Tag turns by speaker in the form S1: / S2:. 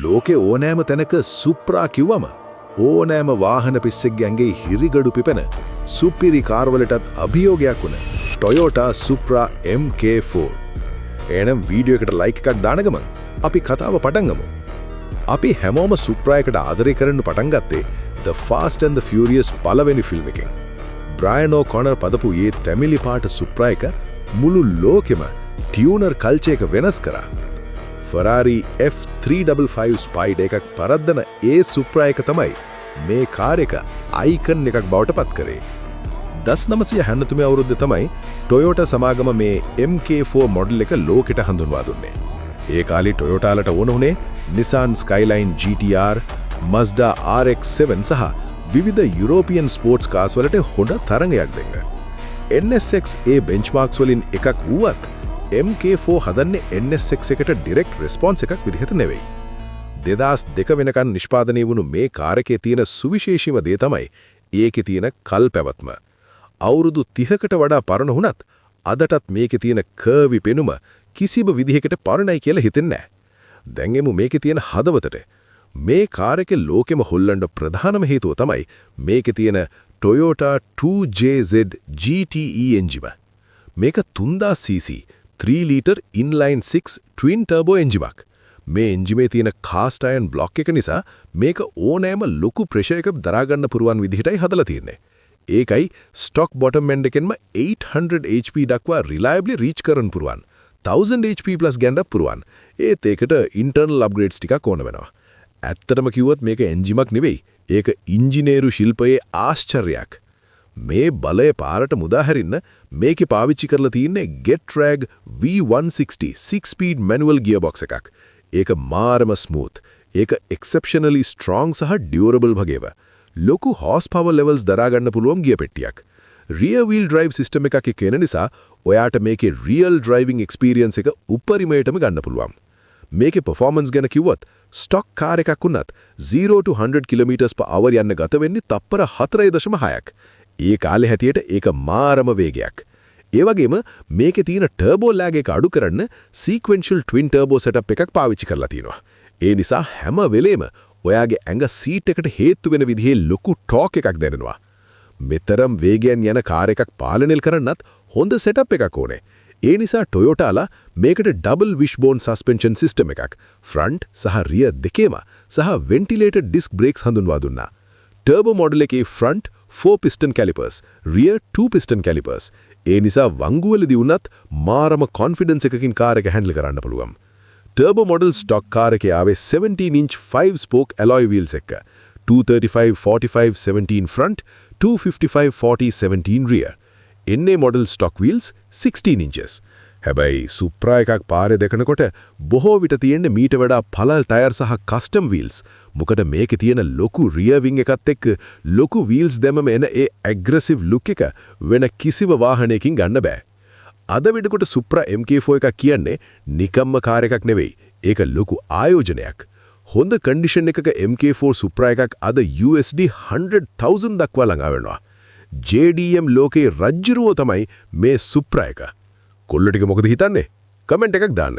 S1: ලෝකේ ඕනෑම තැනක සුප්‍රා කිව්වම ඕනෑම වාහන පිස්සෙක්ගේ ඇඟේ හිරිගඩු පිපෙන, සුපිරි කාර්වලටත් අභියෝගයක් වුණ Toyota Supra MK4. එහෙනම් වීඩියෝ එකට ලයික් එකක් දාන ගමන් අපි කතාව පටන් ගමු. අපි හැමෝම සුප්‍රා එකට ආදරය කරන්න පටන් ගත්තේ The Fast and the Furious පළවෙනි ෆිල්ම් එකෙන්. බ්‍රයන් ඕකොනර් පදපු ඒ තැමිලි පාට සුප්‍රා එක මුළු ලෝකෙම ටියුනර් කල්චර් එක වෙනස් කරා. Ferrari F355 Spider එකක් පරද්දන ඒ සුප්‍රා එක තමයි මේ කාර් එක අයිකන් එකක් බවට පත් කරේ. 1973 අවුරුද්දේ තමයි Toyota සමාගම මේ MK4 model එක ලෝකෙට හඳුන්වා දුන්නේ. ඒ කාලේ Toyotaලට ඕන වුණේ Nissan Skyline GTR, Mazda RX-7 සහ විවිධ යුරෝපියන් ස්පෝර්ට්ස් කාර්ස් වලට හොඳ තරඟයක් දෙන්න. NSX ඒ බෙන්ච්මාර්ක්ස් වලින් එකක් වුවත්, MK4 හදන්නේ NSX එකට ඩිරෙක්ට් රෙස්පොන්ස් එකක් විදිහට නෙවෙයි. 2002 වෙනකන් නිෂ්පාදනය වුණු මේ කාර් එකේ තියෙන සුවිශේෂීම දේ තමයි ඒකේ තියෙන කල් පැවැත්ම. අවුරුදු 30කට වඩා පරණ වුණත් අදටත් මේකේ තියෙන කර්වි පෙනුම කිසිම විදිහකට පරණයි කියලා හිතෙන්නේ නැහැ. දැන් එමු මේකේ තියෙන හදවතට. මේ කාර් එකේ ලෝකෙම හොල්ලන්න ප්‍රධානම හේතුව තමයි මේකේ තියෙන Toyota 2JZ GTE එන්ජිම. මේක 3000 cc 3 litre inline 6 twin turbo එන්ජිමක්. මේ එන්ජිමේ තියෙන කාස්ට් අයර්න් බ්ලොක් එක නිසා මේක ඕනෑම ලොකු ප්‍රෙෂර් එකක් දරා ගන්න පුළුවන් විදිහටයි හදලා තියෙන්නේ. ඒකයි ස්ටොක් බොටම් එන්ඩ් එකෙන්ම 800 HP දක්වා රිලයබ්ලි රීච් කරන්න පුළුවන්. 1000 HP plus ගන්න පුළුවන්. ඒත් ඒකට ඉන්ටර්නල් අප්ග්‍රේඩ්ස් ටිකක් ඕන වෙනවා. ඇත්තටම කිව්වොත් මේක එන්ජිමක් නෙවෙයි. ඒක ඉංජිනේරු ශිල්පයේ ආශ්චර්යයක්. මේ බලය පාරට මුදාහැරින්න මේකේ පාවිච්චි කරලා තියෙන්නේ Getrag V160 6 speed manual gearbox එකක්. ඒක මාරම ස්මූත්. ඒක එක්සෙප්ෂනලි ස්ට්‍රෝං සහ ඩියුරබල් වගේම ලොකු හෝස් පවර් ලෙවල්ස් දරා ගන්න පුළුවන් ගියර් පෙට්ටියක්. රියර් වීල් ඩ්‍රයිව් සිස්ටම් එකක් එක්ක එන නිසා ඔයාට මේකේ රියල් ඩ්‍රයිවිං එක්ස්පීරියන්ස් එක උපරිමයටම ගන්න පුළුවන්. මේකේ පර්ෆෝමන්ස් ගැන කිව්වොත්, ස්ටොක් කාර් එකක් වුණත් 0 to 100 km per hour යන්න ගත වෙන්නේ තප්පර 4.6ක්. ඒ කාලේ හැටියට ඒක මාරම වේගයක්. ඒ වගේම මේකේ තියෙන ටර්බෝ ලෑග් එක අඩු කරන්න සීක්වෙන්ෂල් ට්වින් ටර්බෝ සෙටප් එකක් පාවිච්චි කරලා තියෙනවා. ඒ නිසා හැම වෙලේම ඔයාගේ ඇඟ සීට් එකට හේතු වෙන විදිහේ ලොකු ටෝක් එකක් දැනෙනවා. මෙතරම් වේගයෙන් යන කාර් එකක් පාලනය කරන්නත් හොඳ සෙටප් එකක් ඕනේ. ඒ නිසා ටොයෝටාලා මේකට ඩබල් විෂ්බෝන් සස්පෙන්ෂන් සිස්ටම් එකක් ෆ්‍රන්ට් සහ රියර් දෙකේම සහ වෙන්ටිලේටඩ් ඩිස්ක් බ්‍රේක්ස් හඳුන්වා දුන්නා. ටර්බෝ මොඩල් එකේ front 4 piston calipers, rear 2 piston calipers. ඒ නිසා වංගුවලදී වුණත් මාරම කොන්ෆිඩන්ස් එකකින් කාර් එක හැන්ඩල් කරන්න පුළුවන්. ටර්බෝ මොඩල් ස්ටොක් කාර් එකේ ආවේ 17 inch 5 spoke alloy wheels එක්ක. 235 45 17 front, 255 40 17 rear. NA model stock wheels 16 inches. හැබැයි සුප්‍රා එකක් පාරේ දකිනකොට බොහෝ විට තියෙන්නේ මීට වඩා පළල් ටයර් සහ කස්ටම් වීල්ස්. මොකද මේකේ තියෙන ලොකු රියර් වින්ග් එකත් එක්ක ලොකු වීල්ස් දැම්මම එන ඒ ඇග්‍රෙසිව් ලුක් එක වෙන කිසිම වාහනයකින් ගන්න බෑ. අද වෙනකොට සුප්‍රා MK4 එකක් කියන්නේ නිකම්ම කාර් එකක් නෙවෙයි. ඒක ලොකු ආයෝජනයක්. හොඳ කන්ඩිෂන් එකක MK4 සුප්‍රා එකක් අද USD 100,000 දක්වා ළඟා වෙනවා. JDM ලෝකේ රජ්ජුරුවෝ තමයි මේ සුප්‍රා එක. කොල්ලෝ ටික මොකද හිතන්නේ? කමෙන්ට් එකක් දාන්න.